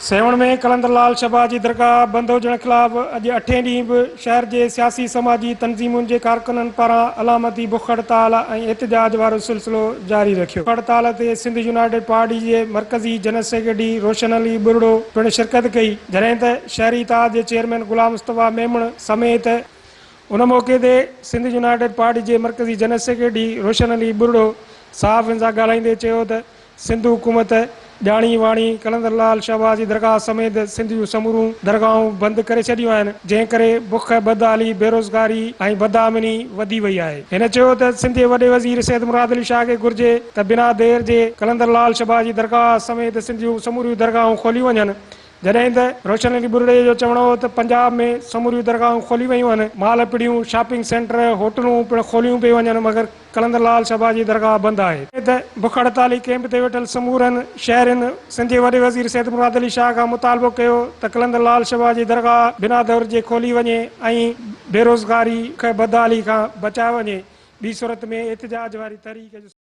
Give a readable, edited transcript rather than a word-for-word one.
سيوهڻ ۾ قلندر لال شهباز جي درگاهه بند هجڻ خلاف اڄ اٺين ڏينهن به شهر جي سياسي سماجي تنظيمن جي ڪارڪنن پاران علامتي بک هڙتال ۽ احتجاج وارو سلسلو جاري رکيو. بک هڙتال تي سنڌ يونائيٽيڊ پارٽي جي مرڪزي جنرل سيڪريٽري روشن علي ٻرڙو پڻ شرڪت ڪئي، جڏهن ته شهري اتحاد جي چيئرمين غلام مصطفيٰ ميمڻ سميت ان موقعي تي سنڌ يونائيٽيڊ پارٽي جي مرڪزي جنرل سيڪريٽري روشن علي ٻرڙو صحافين سان ڳالهائيندي چيو ته سنڌ حڪومت ڄاڻي واڻي قلندر لعل شهباز جي درگاهه سميت سنڌ جون سموريون درگاهون بند ڪري ڇڏيون آهن، جنهن ڪري بک، بدحالي، بيروزگاري ۽ بدامني وڌي وئي آهي. هن چيو ته سنڌ جي وڏي وزير سيد مراد علي شاهه کي گهرجي ته بنا دير جي قلندر لعل شهباز جي درگاهه سميت سنڌ جون سموريون درگاهون کوليون وڃن، جڏهن ته روشن علي ٻرڙي جو چوڻ هو ته پنجاب ۾ سموريون درگاهون کوليون ويون آهن، مال پڙيون، شاپنگ سينٽر، هوٽلون پڻ کوليون پيون وڃن مگر قلندر لعل شهباز جي درگاهه بند آهي. ته بک هڙتالي ڪئمپ تي ويٺل سمورن شهرين سنڌ جي وڏي وزير سيد مراد علي شاهه کان مطالبو ڪيو ته قلندر لعل شهباز جي درگاهه بنا دور جي کولي وڃي ۽ بيروزگاري، بک بدحالي کان بچايو وڃي، ٻي صورت ۾ احتجاج واري تحريڪ جو.